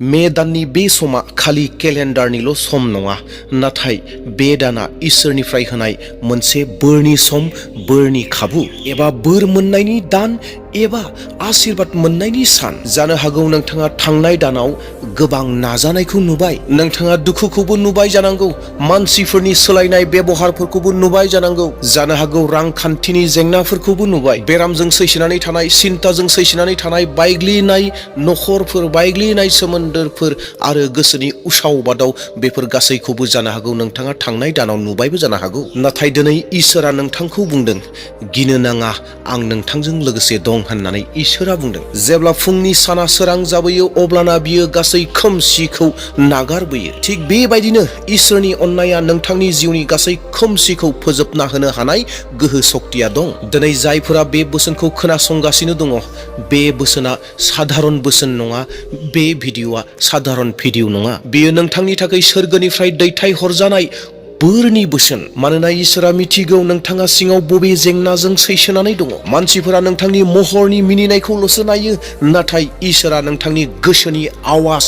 May दाननि बे समा खालि केलेन्डारनिल' सम नङा, नाथाय बे दाना इसोरनिफ्राय होनाय मोनसे बोरनि सम, बोरनि खाबु एबा बोर मोननायनि दान एबा आशीर्बाद मोननायनि सान। जानो हागौ नोंथाङा थांनाय दानाव गोबां नाजानायखौ नुबाय, नोंथाङा दुखुखौबो नुबाय जानांगौ, मानसिफोरनि सोलायनाय बेबहारफोरखौबो नुबाय जानांगौ, जानो हागौ रांखान्थिनि जेंनाफोरखौबो नुबाय, बेरामजों सैसोनानै थानाय, सिन्ताजों सैसोनानै थानाय, बायग्लिनाय नखरफोर, बायग्लिनाय सोमोन्दोफोर आरो गोसोनि उसाव बादाव, बेफोर गासैखौबो जानो हागौ नोंथाङा थांनाय दानाव नुबायबो जानो हागौ। नाथाय दिनै इसोरा नोंथांखौ बुंदों, गिनो नाङा, आं नोंथांजों लोगोसे दं होननानै इसोरा बुंदों। जेब्ला फुंनि साना सोरां जाबोयो अब्लाना बियो गासै खोमसिखौ नागारबोयो। थिग बेबायदिनो इसोरनि अननाया नोंथांनि जिउनि गासै खोमसिखौ फोजोबना होनो हानाय गोहो सक्तिया दं। दिनै जायफोरा बे बोसोनखौ खोनासंगासिनो दङ, बे बोसोना साधारन बोसोन नङा, बे भिडिअ'आ साधारन भिडिअ' नङा, बेयो नोंथांनि थाखाय सोरगोनिफ्राय दैथायहरजानाय बोरनि बोसोन। मानोना इसोरा मिथिगौ नोंथाङा सिङाव बबे जेंनाजों सैसोनानै दङ। मानसिफोरा नोंथांनि महरनि मिनिनायखौल'सो नायो, नाथाय इसोरा नोंथांनि गोसोनि आवाज,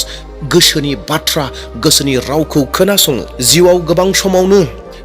गोसोनि बाथ्रा, गोसोनि रावखौ खोनासङो। जिउआव गोबां समावनो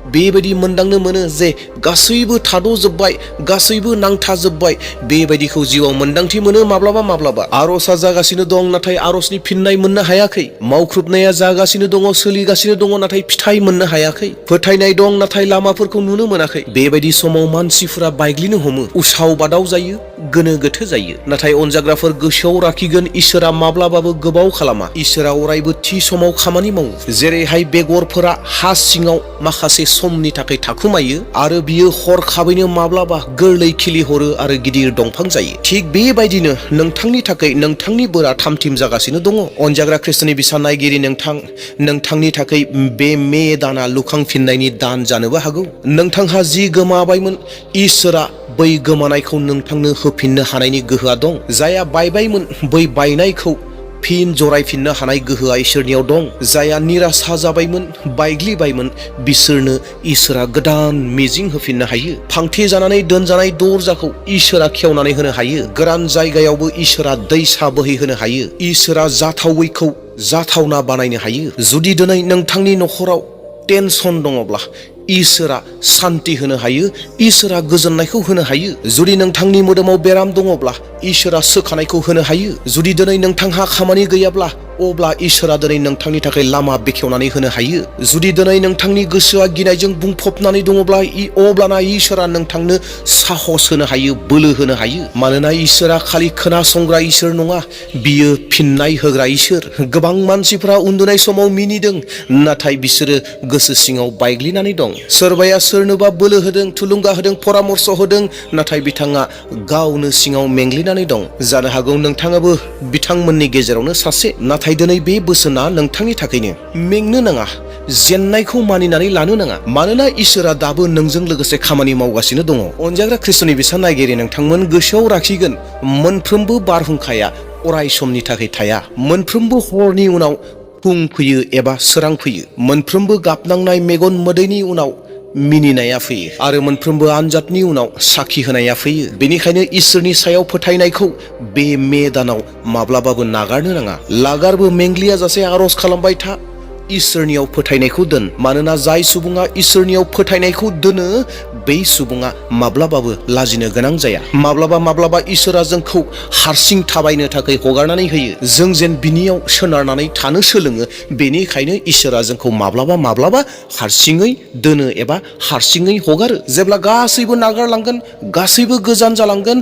बेबायदि मोनदांनो मोनो जे गासैबो थाद'जोब्बाय, गासैबो नांथाजोब्बाय, बेबायदिखौ जिउआव मोनदांथि मोनो माब्लाबा माब्लाबा। आर'जआ जागासिनो दं, नाथाय आर'जनि फिननाय मोननो हायाखै। मावख्रुबनाया जागासिनो दङ, सोलिगासिनो दङ, नाथाय फिथाइ मोननो हायाखै। फोथायनाय दं, नाथाय लामाफोरखौ नुनो मोनाखै। बेबायदि समाव मानसिफोरा बायग्लिनो हमो, उसाव बादाव जायो, गोनो गोथो जायो। नाथाय अनजाग्राफोर गोसोआव लाखिगोन, इसोरा माब्लाबाबो गोबाव खालामा। इसोरा अरायबो थि समाव खामानि मावो। जेरैहाय बेगरफोरा हा सिङाव माखासे समनि थाखाय थाखुमायो आरो बियो हरखाबैनो माब्लाबा गोरलै खिलिहरो आरो गिदिर दंफां जायो। थिग बेबायदिनो नोंथांनि थाखाय नोंथांनि बोरा थामथिम जागासिनो दङ। अनजाग्रा ख्रिस्ट'नि बिसा नायगिरि नोंथांनि थाखाय बे मे दाना लुखांफिननायनि दान जानोबो हागौ। नोंथांहा जि गोमाबायमोन, इसोरा बै गोमानायखौ नोंथांनो होफिननो हानायनि गोहोआ दं। जायहा बायबायमोन, बै बायनायखौ फिन जरायफिननो हानाय गोहोआ इसोरनियाव दं। जायहा निराशा जाबायमोन, बायग्लिबायमोन, बिसोरनो इसोरा गोदान मिजिं होफिननो हायो। फांथे जानानै दोनजानाय दरजाखौ इसोरा खेवनानै होनो हायो। गोरान जायगायावबो इसोरा दैसा बोहैहोनो हायो। इसोरा जाथावैखौ जाथावना बानायनो हायो। जुदि दिनै नोंथांनि नखराव टेनसन दङब्ला इसोरा सान्ति होनो हायो, इसोरा गोजोननायखौ होनो हायो। जुदि नोंथांनि मोदोमाव बेराम दङब्ला इसोरा सोखानायखौ होनो हायो। जुदि दिनै नोंथांहा खामानि गैयाब्ला अब्ला इसोरा दिनै नोंथांनि थाखाय लामा बेखेवनानै होनो हायो। जुदि दिनै नोंथांनि गोसोआ गिनायजों बुंफबनानै दङब्ला अब्लाना इसोरा नोंथांनो साहस होनो हायो, बोलो होनो हायो। मानोना इसोरा खालि खोनासंग्रा इसोर नङा, बियो फिननाय होग्रा इसोर। गोबां मानसिफोरा उन्दुनाय समाव मिनिदों, नाथाय बिसोरो गोसो सिङाव बायग्लिनानै दं। सोरबाया सोरनोबा बोलो होदों, थुलुंगा होदों, परामर्श होदों, नाथाय बिथाङा गावनो सिङाव मेंग्लिनानै दं। जानो हागौ नोंथाङाबो बिथांमोननि गेजेरावनो सासे। नाथाय दिनै बे बोसोना नोंथांनि थाखायनो। मेंनो नाङा, जेननायखौ मानिनानै लानो नाङा, मानोना इसोरा दाबो नोंजों लोगोसे खामानि मावगासिनो दङ। अनजाग्रा ख्रिस्ट'नि बिसा नायगिरि नोंथांमोन गोसोआव लाखिगोन, मोनफ्रोमबो बारहुंखाया अराय समनि थाखाय थाया। मोनफ्रोमबो हरनि उनाव फुं फैयो एबा सोरां फैयो। मोनफ्रोमबो गाबनांनाय मेगन मोदैनि उनाव मिनिनाया फैयो आरो मोनफ्रोमबो आनजादनि उनाव साखि होनाया फैयो। बेनिखायनो इसोरनि सायाव फोथायनायखौ बे मे दानाव माब्लाबाबो नागारनो नाङा। लागारबो मेंग्लिया जासे आर'ज खालामबाय था, इसोरनियाव फोथायनायखौ दोन। मानोना जाय सुबुङा इसोरनियाव फोथायनायखौ दोनो, बै सुबुङा माब्लाबाबो लाजिनो गोनां जाया। माब्लाबा इसोरा जोंखौ हारसिं थाबायनो थाखाय हगारनानै होयो, जों जेन बिनियाव सोनारनानै थानो सोलोङो। बेनिखायनो इसोरा जोंखौ माब्लाबा हारसिङै दोनो एबा हारसिङै हगारो। जेब्ला गासैबो नागारलांगोन, गासैबो गोजान जालांगोन,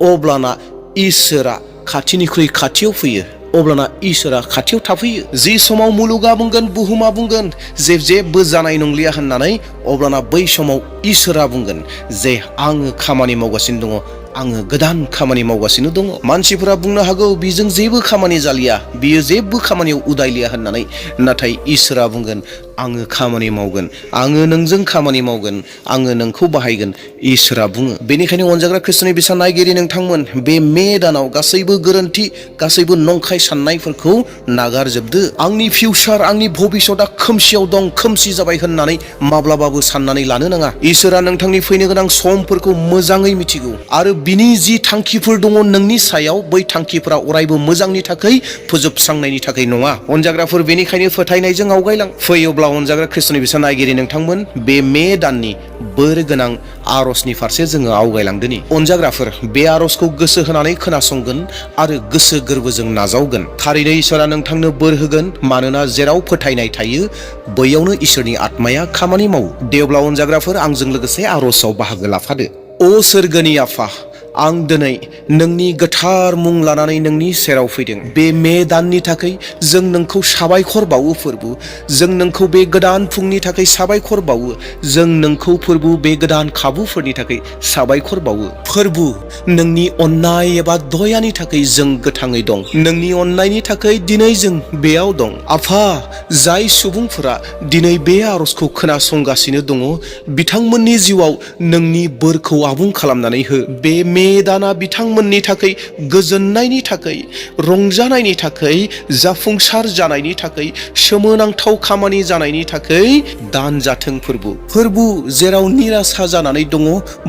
अब्लाना इसोरा खाथिनिख्रुइ खाथियाव फैयो। अब्लाना इसोरा खाथियाव थाफैयो। जि समाव मुलुगा बुंगोन, बुहुमा बुंगोन जे जेबो जानाय नंलिया होननानै, अब्लाना बै समाव इसोरा बुंगोन जे आङो खामानि मावगासिनो दङ, आङो गोदान खामानि मावगासिनो दङ। मानसिफोरा बुंनो हागौ बिजों जेबो खामानि जालिया, बियो जेबो खामानियाव उदायलिया होननानै, नाथाय इसोरा बुंगोन आङो खामानि मावगोन, आङो नोंजों खामानि मावगोन, आङो नोंखौ बाहायगोन इसोरा बुङो। बेनिखायनो अनजाग्रा ख्रिस्ट'नि बिसा नायगिरि नोंथांमोन, बे मे दानाव गासैबो गोरोन्थि, गासैबो नंखाय साननायफोरखौ नागारजोबदो। आंनि फिउचार, आंनि भबिष्यतआ खोमसियाव दं, खोमसि जाबाय होननानै माब्लाबाबो साननानै लानो नाङा। इसोरा नोंथांनि फैनो गोनां समफोरखौ मोजाङै मिथिगौ आरो बिनि जि थांखिफोर दङ नोंनि सायाव, बै थांखिफोरा अरायबो मोजांनि थाखाय, फोजोबस्रांनायनि थाखाय नङा। अनजाग्राफोर, बेनिखायनो फोथायनायजों आवगायलां। फैयोब्ला अनजाग्रा ख्रिस्ट'नि बिसा नायगिरि नोंथांमोन, बे मे दाननि बोर गोनां आरजनि फारसे जोङो आवगायलांदोनि। अनजाग्राफोर, बे आरजखौ गोसो होनानै खोनासंगोन आरो गोसो गोरबोजों नाजावगोन। थारैनो इसोरा नोंथांनो बोर होगोन, मानोना जेराव फोथायनाय थायो बैयावनो इसोरनि आत्माया खामानि मावो। दे अब्ला अनजाग्राफोर, आंजों लोगोसे आरजआव बाहागो लाफादो। अ सोरगोनि आफा, आं दिनै नोंनि गोथार मुं लानानै नोंनि सेराव फैदों। बे मे दाननि थाखाय जों नोंखौ साबायखर बावो फोरबु। जों नोंखौ बे गोदान फुंनि थाखाय साबायखर बावो। जों नोंखौ फोरबु बे गोदान खाबुफोरनि थाखाय साबायखर बावो। फोरबु, नोंनि अननाय एबा दयानि थाखाय जों गोथाङै दं। नोंनि अननायनि थाखाय दिनै जों बेयाव दं। आफा, जाय सुबुंफोरा दिनै बे आरजखौ खोनासंगासिनो दङ, बिथांमोननि जिउआव नोंनि बोरखौ आबुं खालामनानै हो। बे मे दाना बिथांमोननि थाखाय गोजोननायनि थाखाय, रंजानायनि थाखाय, जाफुंसार जानायनि थाखाय, सोमोनांथाव खामानि जानायनि थाखाय दान जाथों फोरबु। फोरबु, जेराव निराशा जानानै दङ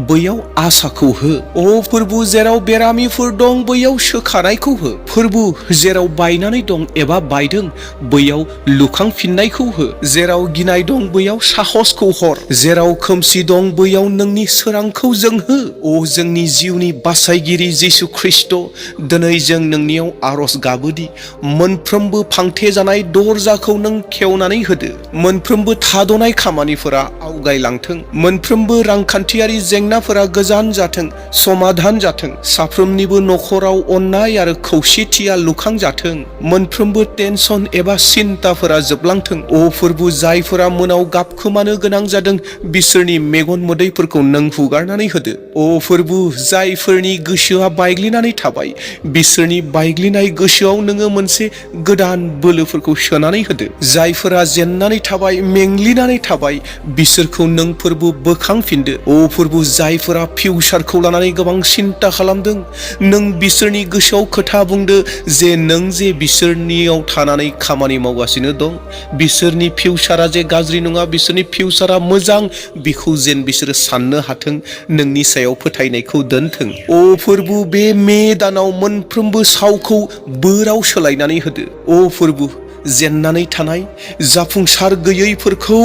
बैयाव आसाखौ हो। अ फोरबु, जेराव बेरामिफोर दं बैयाव सोखानायखौ हो। फोरबु, जेराव बायनानै दं एबा बायदों बैयाव लुखांफिननायखौ हो। जेराव गिनाय दं बैयाव साहसखौ हर। जेराव खोमसि दं बैयाव नोंनि सोरांखौ जोंहो। अ जोंनि जिउनि बासायगिरि जिसु ख्रिस्ट', दिनै जों नोंनियाव आरज गाबोदि मोनफ्रोमबो फांथे जानाय दरजाखौ नों खेवनानै होदो। मोनफ्रोमबो थाद'नाय खामानिफोरा आवगायलांथों। मोनफ्रोमबो रांखान्थियारि जेंनाफोरा गोजान जाथों, समाधान जाथों। साफ्रोमनिबो नखराव अननाय आरो खौसेथिया लुखांजाथों। मोनफ्रोमबो टेनसन एबा सिन्ताफोरा जोबलांथों। अ फोरबु, जायफोरा मोनाव गाबखोमानो गोनां जादों बिसोरनि मेगन मोदैफोरखौ नों हुगारनानै होदो। अ फोरबु, जायफोरनि गोसोआ बायग्लिनानै थाबाय बिसोरनि बायग्लिनाय गोसोआव नोङो मोनसे गोदान बोलोफोरखौ सोनानै होदो। जायफोरा जेननानै थाबाय, मेंग्लिनानै थाबाय, बिसोरखौ नों फोरबु बोखांफिनदो। अ फोरबु, जायफोरा फिउचारखौ लानानै गोबां सिन्ता खालामदों, नों बिसोरनि गोसोआव खोथा बुंदो जे नों जे बिसोरनियाव थानानै खामानि मावगासिनो दं, बिसोरनि फिउचारा जे गाज्रि नङा, बिसोरनि फिउचारा मोजां, बेखौ जेन बिसोरो साननो हाथों। नोंनि सायाव फोथायनायखौ दोनथों। अ फोरबु, बे मे दानाव मोनफ्रोमबो सावखौ बोराव सोलायनानै होदो। अ फोरबु, जेननानै थानाय, जाफुंसार गैयैफोरखौ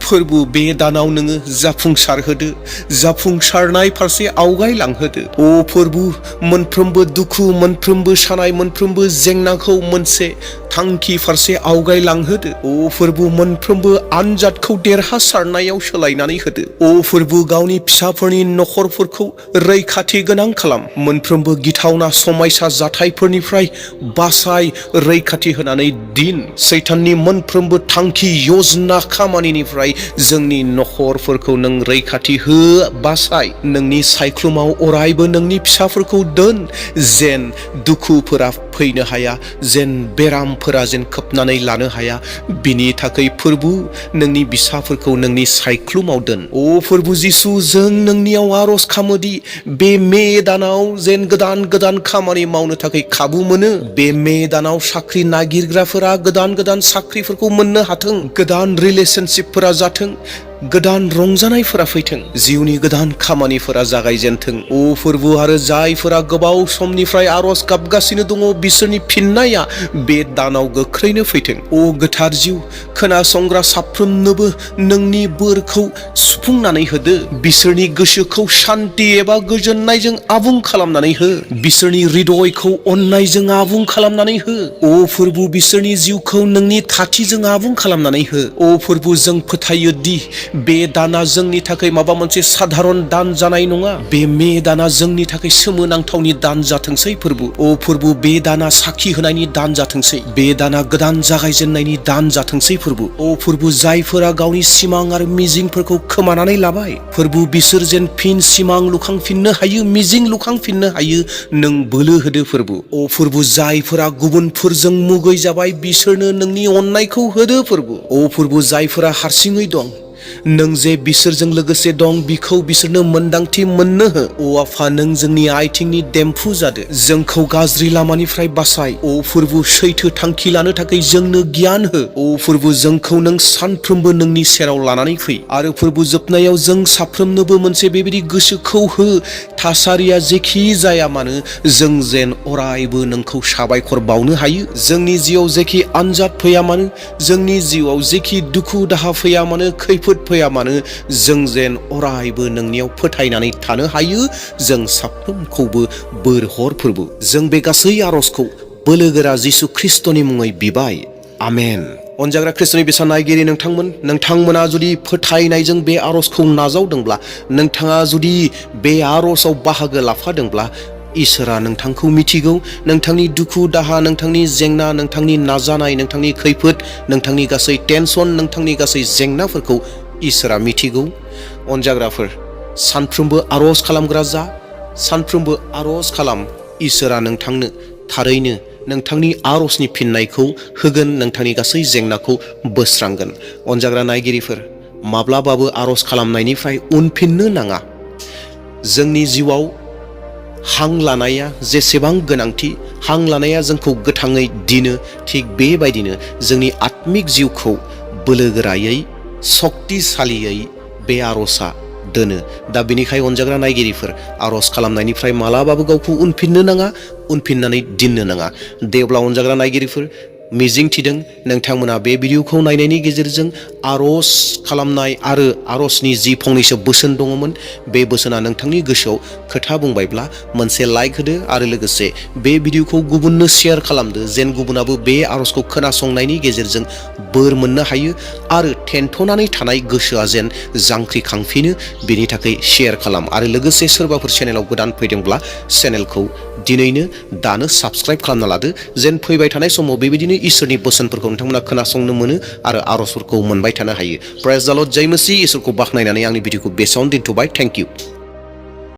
फोरबु बे दानाव नोङो जाफुंसार होदो। जाफुंसारनाय फारसे आवगायलांहोदो। अ फोरबु, मोनफ्रोमबो दुखु, मोनफ्रोमबो सानाय, मोनफ्रोमबो जेंनाखौ मोनसे थांखि फारसे आवगायलांहोदो। अ फोरबु, मोनफ्रोमबो आनजादखौ देरहासारनायाव सोलायनानै होदो। अ फोरबु, गावनि फिसाफोरनि नखरफोरखौ रैखाथि गोनां खालाम। मोनफ्रोमबो गिथावना समायसा जाथायफोरनिफ्राय बासाय, रैखाथि होनानै दिन। सैताननि मोनफ्रोमबो थांखि, यजना, खामानिनिफ्राय जोंनि नखरफोरखौ नों रैखाथि हो, बासाय। नोंनि सायख्लुमाव अरायबो नोंनि फिसाफोरखौ दोन, जेन दुखुफोरा फैनो हाया, जेन बेरामफोरा जेन खोबनानै लानो हाया। बिनि थाखाय फोरबु, नोंनि बिसाफोरखौ नोंनि सायख्लुमाव दोन। अ फोरबु जिसु, जों नोंनियाव आरज खालामोदि बे मे दानाव जेन गोदान गोदान खामानि मावनो थाखाय खाबु मोनो। बे मे दानाव साख्रि नागिरग्राफोरा गोदान गोदान साख्रिफोरखौ मोननो हाथों। गोदान रिलेशनशिपफोरा जाथों। गोदान रंजानायफोरा फैथों। जिउनि गोदान खामानिफोरा जागायजेनथों। अ फोरबु, आरो जायफोरा गोबाव समनिफ्राय आरज गाबगासिनो दङ बिसोरनि फिननाया बे दानाव गोख्रैनो फैथों। अ गोथार जिउ खोनासंग्रा साफ्रोमनोबो नोंनि बोरखौ सुफुंनानै होदो। बिसोरनि गोसोखौ सान्ति एबा गोजोननायजों आबुं खालामनानै हो। बिसोरनि हृदयखौ अननायजों आबुं खालामनानै हो। अ फोरबु, बिसोरनि जिउखौ नोंनि थाथिजों आबुं खालामनानै हो। अ फोरबु, जों फोथायोदि बे दाना जोंनि थाखाय माबा मोनसे साधारन दान जानाय नङा। बे मे दाना जोंनि थाखाय सोमोनांथावनि दान जाथोंसै फोरबो। अ फोरबो, बे दाना साखि होनायनि दान जाथोंसै। बे दाना गोदान जागायजेननायनि दान जाथोंसै फोरबो। अ फोरबो, जायफोरा गावनि सिमां आरो मिजिंफोरखौ खोमानानै लाबाय फोरबो, बिसोर जेन फिन सिमां लुखांफिननो हायो, मिजिं लुखांफिननो हायो, नों बोलो होदो फोरबो। अ फोरबो, जायफोरा गुबुनफोरजों मुगै जाबाय बिसोरनो नोंनि अननायखौ होदो फोरबो। अ फोरबो, जायफोरा हारसिङै दं नों जे बिसोरजों लोगोसे दं बिखौ बिसोरनो मोन्दांथि मोननो हो। अ आफा, नों जोंनि आथिंनि देम्फु जादो, जोंखौ गाज्रि लामानिफ्राय बासाय। अ फोरबो, सैथो थांखि लानो थाखाय जोंनो गियान हो। अ फोरबो, जोंखौ नों सानफ्रोमबो नोंनि सेराव लानानै फै। आरो फोरबो, जोबनायाव जों साफ्रोमनोबो मोनसे बेबायदि गोसोखौ हो, थासारिया जेखि जाया मानो जों जेन अरायबो नोंखौ साबायखर बावनो हायो। जोंनि जिउआव जेखि आनजाद फैया मानो, जोंनि जिउआव जेखि दुखु दाहा फैया मानो, खैफोद फैया मानो, जों जेन अरायबो नोंनियाव फोथायनानै थानो हायो। जों साफ्रोमखौबो बोर हर फोरबो। जों बे गासै आरजखौ बोलोगोरा जिसु ख्रिस्टनि मुङै बिबाय। आमेन। अनजाग्रा ख्रिस्टनि बिसा नायगिरि नोंथांमोना जुदि फोथायनायजों बे आरजखौ नाजावदोंब्ला, नोंथाङा जुदि बे आरजआव बाहागो लाफादोंब्ला, इसोरा नोंथांखौ मिथिगौ। नोंथांनि दुखु दाहा, नोंथांनि जेंना, नोंथांनि नाजानाय, नोंथांनि खैफोद, नोंथांनि गासै टेनसन, नोंथांनि गासै जेंनाफोरखौ इसोरा मिथिगौ। अनजाग्राफोर, सानफ्रोमबो आरज खालामग्रा जा, सानफ्रोमबो आरज खालाम। इसोरा नोंथांनो थारैनो नोंथांनि आरजनि फिननायखौ होगोन, नोंथांनि गासै जेंनाखौ बोस्रांगोन। अनजाग्रा नायगिरिफोर, माब्लाबाबो आरज खालामनायनिफ्राय उनफिननो नाङा। जोंनि जिउआव हां लानाया जेसेबां गोनांथि, हां लानाया जोंखौ गोथाङै दिनो, थिग बेबायदिनो जोंनि आत्मिक जिउखौ बोलोगोरायै, सक्तिसालियै बे आरजआ दोनो। दा बेनिखाय अनजाग्रा नायगिरिफोर, आरज खालामनायनिफ्राय मालाबाबो गावखौ उनफिननो नाङा, उनफिननानै दोननो नाङा। दे अब्ला अनजाग्रा नायगिरिफोर, मिजिंथिदों नोंथांमोना बे भिडिअखौ नायनायनि गेजेरजों आरज खालामनाय आरो आरजनि जि फंनैसो बोसोन दङमोन, बे बोसोना नोंथांनि गोसोआव खोथा बुंबायब्ला मोनसे लाइक होदो आरो लोगोसे बे भिडिअखौ गुबुननो शेयार खालामदो, जेन गुबुनाबो बे आरजखौ खोनासंनायनि गेजेरजों बोर मोननो हायो आरो थेन्थनानै थानाय गोसोआ जेन जांख्रिखांफिनो, बेनि थाखाय शेयार खालाम। आरो लोगोसे सोरबाफोर चेनेलाव गोदान फैदोंब्ला चेनेलखौ दिनैनो दानो साबस्क्राइब खालामना लादो, जेन फैबाय थानाय समाव बेबायदिनो इसोरनि बोसोनफोरखौ नोंथांमोना खोनासंनो मोनो आरो आरजफोरखौ मोनबाय थानो हायो। प्रेज द लर्ड, जय मसीह। इसोरखौ बाख्नायनानै आंनि भिडिअखौ बेसावनो दोनथ'बाय। Thank you.